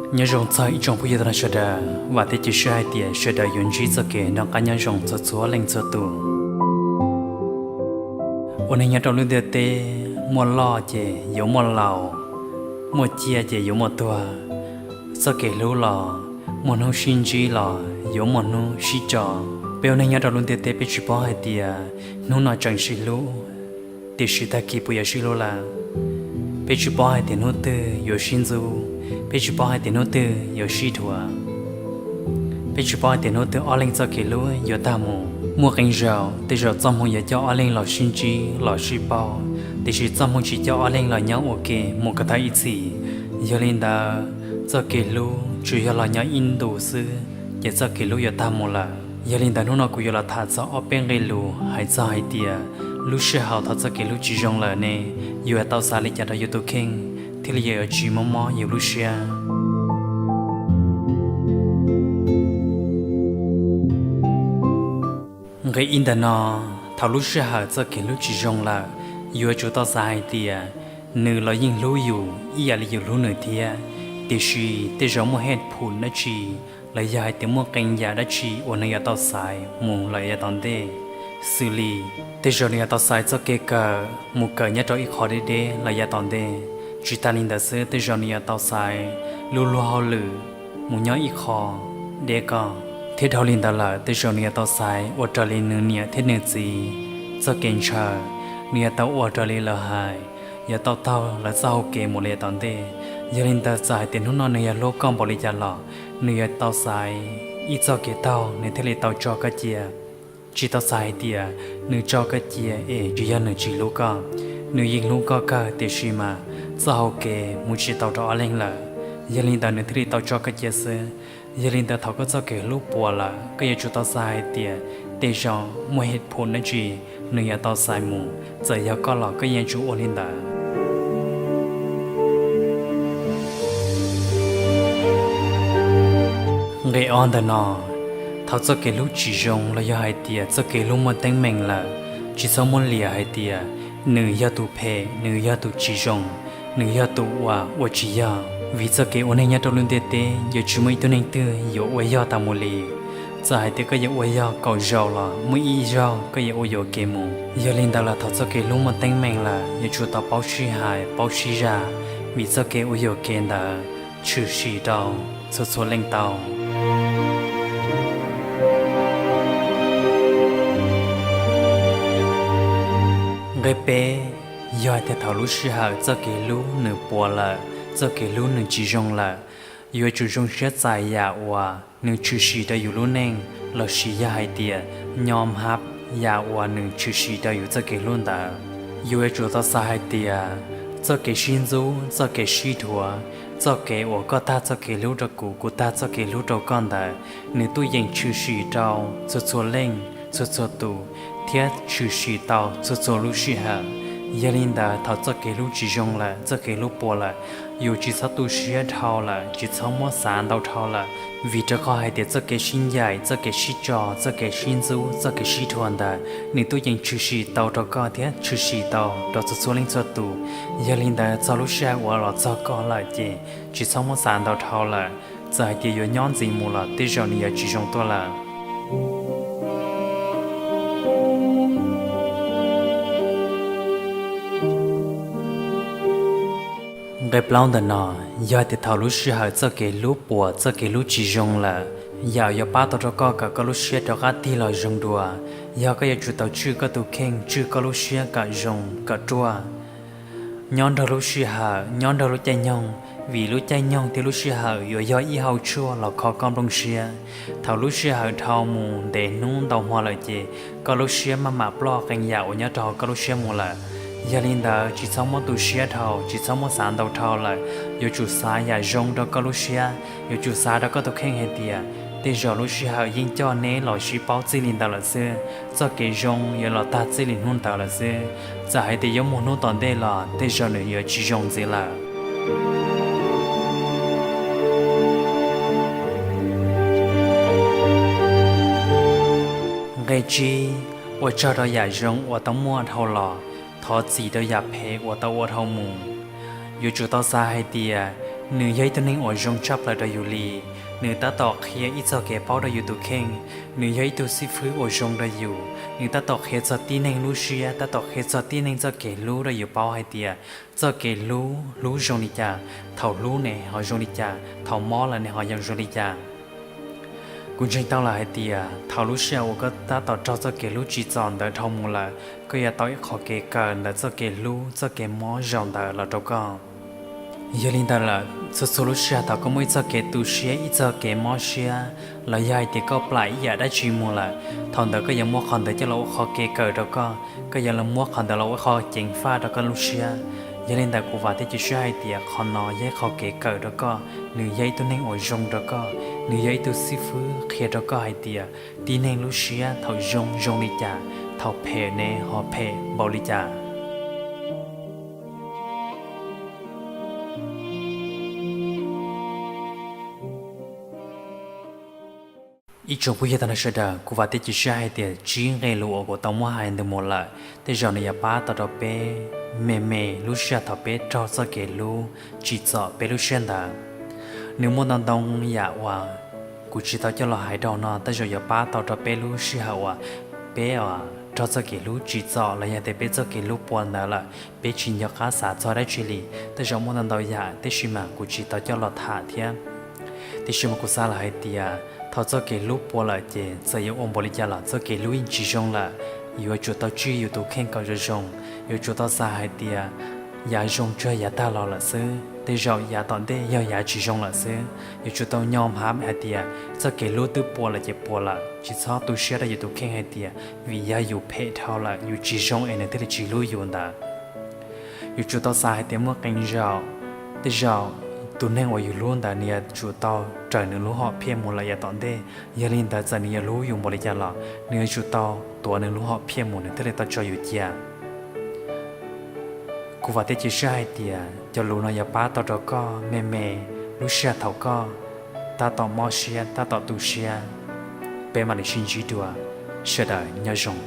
Nyob zoo txog ib tsoom phooj ywg sawv daws, vam thiab cia siab hais tias sawv daws yuav ntsib txoj kev noj qab nyob zoo txhua txhua leej txhua tus. Ua neeg nyob rau lub ntiaj teb, muaj loj ces yuav muaj laus, muaj ciaj ces yuav muaj tuag. Txoj kev hlub los muaj hnub sib ntsib los yuav muaj hnub sib tso. Peb ua neeg nyob rau lub ntiaj teb peb tsis paub hais tias hnub no tseem sib hlub, tiam sis tag kis puas yuav sib hlub lawm. Peb tsis paub hais tias hnub twg yuav sib ntxub, peb tsis paub hais tias hnub twg yuav sib dhuav. Peb tsis paub hais tias hnub twg ob leeg txoj kev hlub yuav tag mus. Muaj qee zaum tej zaum txoj hmoo yuav coj ob leeg los sib ntsib los sib paub, tiam sis txoj hmoo tsis coj ob leeg los nyob ua ke mus kom tag ib txhis. Yog li ntawd, txoj kev hlub tsuas yog los nyob ib ntus xwb ces txoj kev hlub yuav tag mus lawm. Yog li ntawd hnub no kuv yuav los tham txog ob peb nqe lus hais txog hais tias lub sij hawm thaum txoj kev hlub tsis zoo lawm ne, yuav tau xav li cas rau yus tus kheej thiaj li yuav tsis mob mob yus lub siab. Nqe ib ntawm no, thaum lub sij hawm txoj kev hlub tsis zoo lawm, yuav tsum tau xav hais tias nws los yeej hlub yus ib yam li yus hlub nws thiab, tiam sis tej zaum muaj hej phum dab tsi los yog hais tias muaj qee yam dab tsi uas nws yuav tau xaiv mus lawm yav tom ntej. Xws li, tej zaum nws yuav tau xaiv txoj kev kawm mus kawm nyob rau ib qho deb deb lawm yav tom ntej. Tsis tas li ntawd xwb, tej zaum nws yuav tau xaiv lub luag hauj lwm mus nyob ib qho deb koj. Thiab dhau li ntawd lawm, tej zaum nws yuav tau xaiv ua raws li nws niam thiab nws txiv txoj kev ntshaw, nws yuav tau ua raws li lawv hais, yuav tau taug lawv txoj hau kev mus li tom ntej. Yog li ntawd txawm hais tias hnub no nws yog hlub koj npaum li cas los nws yuav tau xaiv ib txoj kev taug nws thiaj li tau tso koj cia. Tsis tau xav hais tias nws tso koj cia es tsis yog nws tsis hlub koj, nws yeej hlub koj kawg tiam sis mas txoj hau kev mus tsis tau rau ob leeg lawm. Yog li ntawd nws thiaj li tau tso koj cia xwb. Yog li ntawd thaum koj txoj kev hlub puas lawm, koj yuav tsum tau xav hais tias tej zaum muaj hej phum dab tsi nws yuav tau xaiv mus, txawm yog koj los koj yeej yuav tsum ua li ntawd. Nqe ob ntawm no, thaum txoj kev hlub tsis zoo los yog hais tias txoj kev hlub muaj teeb meem lawm, tsis txhob muab liam hais tias nws yog tus phem, nws yog tus tsis zoo, nws yog tus uas ua tsis yog. Vim txoj kev ua neeg nyob rau lub ntiaj teb yuav tsis muaj ib tug neeg twg yuav ua yog tas mus li. Txawm hais tias koj yuav ua yog kaum zaus los muaj ib zaug koj yuav ua yuam kev mus. Yog li ntawd los thaum txoj kev hlub muaj teeb meem lawm yuav tsum tau paub sib hais paub sib zam, vim txoj kev ua yuam kev ntawd tshwm sim rau txhua txhua leej tau. Nqe peb, yog hais tias thaum lub sij hawm txoj kev hlub nws puas lawm, txoj kev hlub nws tsis zoo lawm, yuav tsum zoo siab txais yam uas nws tshwm sim rau yus lub neej lossis yog hais tias nyo mhab yam uas nws tshwm sim rau yus txoj kev hlub ntawd. Yuav tsum tau xav hais tias txoj kev sib ntxub, txoj kev sib dhuav, txoj kev uas koj tag txoj kev hlub rau kuv, kuv tag txoj kev hlub rau koj ntawd, nws tuaj yeem tshwm sim rau txhua txhua leej, txhua txhua tus, thiab tshwm sim tau txhua txhua lub sij hawm. Yog li ntawd thaum txoj kev hlub tsis zoo lawm, txoj kev hlub puas lawm, yus tsis txhob tu siab dhau lawm, tsis txhob muab xav ntau dhau lawm, vim rau qhov hais tias txoj kev sib ncaim, txoj kev sib tso, txoj kev sib ntxub, txoj kev sib dhuav ntawd nws tuaj yeem tshwm sim tau rau koj thiab tshwm sim tau rau txhua txhua leej txhua tus. Yog li ntawd txog lub sij hawm uas los txog koj lawm ces tsis txhob muab xav ntau dhau lawm, txawm hais tias yuav nyob ntxiv mus los tej zaum nws yuav tsis zoo tuaj lawm. Nqe plaub ntawm no, yog tias thaum lub sij hawm txoj kev hlub puas, txoj kev hlub tsis zoo lawm, yam yuav pab tau rau koj kom koj lub siab rov qab tig los zoo dua, yog koj yuav tsum tau tswj koj tus kheej, tswj koj lub siab kom zoo kom ruaj. Nyob nrog lub sij hawm, nyob nrog lub caij nyoog, vim lub caij nyoog thiab lub sij hawm yuav yog ib hauv tshuaj los kho koj nplooj siab. Thaum lub sij hawm dhau mus ntev hnub ntau hmo lawm ces koj lub siab maj mam ploj qee yam uas nyob rau hauv koj lub siab mus lawm. Yog li ntawd tsis txhob muab tu siab dhau, tsis txhob muab xav ntau dhau lawm, yuav tsum xav yam zoo rau koj lub siab, yuav tsum xav rau koj tus kheej hais tias tej zaum lub sij hawm yeej coj neb los sib paub txij li ntawd lawm xwb, txoj kev zoo yuav los tag txij li hnub ntawd lawm xwb. Txawm hais tias yuav mus hnub tom ntej los tej zaum nws yuav tsis zoo ntxiv lawm. Nqe tsib, ua tsaug rau yam zoo uas tau muaj dhau los, thov txim rau yam phem uas tau ua dhau mus. Yuav tsum tau xav hais tias Nws yog ib tug neeg uas zoo tshaj plaws rau yus li. Nws tab tom qhia ib txoj kev paub rau yus tus kheej. Nws yog ib tug xib fwb uas zoo rau yus. Nws tab tom qhia txog tib neeg lub siab, tab tom qhia txog tib neeg txoj kev hlub rau yus paub hais tias txoj kev hlub, hlub zoo li cas, thaum hlub ne ho zoo li cas, thaum mob lawm ne ho zoo li cas. Kuv ntseeg tau lawm hais tias thaum lub sij hawm uas koj tab tom raug txoj kev hlub tsim txom ntawd dhau mus lawm, koj yuav tau ib qho kev kawm ntawm txoj kev hlub, txoj kev mob zaum ntawd los rau koj. Yog li ntawd lawm, txhua txhua lub sij hawm thaum koj muaj ib txoj kev tu siab, ib txoj kev mob siab, los yog hais tias koj plam ib yam dab tsi mus lawm, thaum ntawd koj yuav muab qhov ntawd coj los ua qhov kev kawm rau koj, koj yuav los muab qhov ntawd los ua qhov ceev faj rau koj lub siab. Yog li ntawd kuv vam thiab cia siab hais tias qhov no yog ib qho kev kawm rau koj, nws yog ib tug neeg uas zoo rau koj, nws yog ib tug xib fwb qhia rau koj hais tias tib neeg lub siab thaum zoo zoo li cas, thaum phem ne ho phem npaum li cas. Ib tsoom phooj ywg tag nrho sawv daws, kuv vam thiab cia siab hais tias tsib nqe lus uas kuv tau muab hais ntawd mus lawm, tej zaum nws yuav pab tau rau peb me me lub sij hawm thaum peb raug txoj kev hlub tsim txom peb lub siab ntawd. Nws muaj ntau ntau yam uas kuv tsis tau coj los hais rau no, tej zaum yuav pab tau rau peb lub sij hawm uas peb raug txoj kev hlub tsim txom los yog tias peb txoj kev hlub puas ntawd lawm, peb tsis nco qab xav txog dab tsi li. Tej zaum muaj ntau ntau yam, tab sis mas kuv tsis tau coj los tham thiab. Tiam sis mas kuv xav lawm hais tias thaum txoj kev hlub puas lawm ces txawm yuav ua npaum li cas los txoj kev hlub yeej tsis zoo lawm. Yuav tsum tau tswj yus tus kheej kom zoo zoo, yuav tsum tau xav hais tias yav zoo tsuas yav tag los lawm xwb, tej zaum yav tom ntej yog yav tsis zoo lawm xwb. Yuav tsum tau nyo hnav hais tias txoj kev hlub twb puas lawm ces puas lawm, tsis txhob tu siab rau yus tus kheej hais tias vim yog yus phem dhau lawm, yus tsis zoo es nws thiaj li tsis hlub yus ntawd. Yuav tsum tau xav hais tias muaj qee zaum, tej zaum tus neeg uas yus hlub ntawd nws yuav tsum tau raws nws lub hom phiaj mus lawm yav tom ntej. Yog li ntawd txawm nws yuav hlub yus npaum li cas los nws yuav tsum tau tuav nws lub hom phiaj mus nws thiaj li tau tso yus cia. Kuv vam thiab cia siab hais tias cov lus no yuav pab tau rau koj me me lub sij hawm thaum koj tab tom mob siab, tab tom tu siab. Peb mam li sib ntsib dua, sawv daws nyob zoo.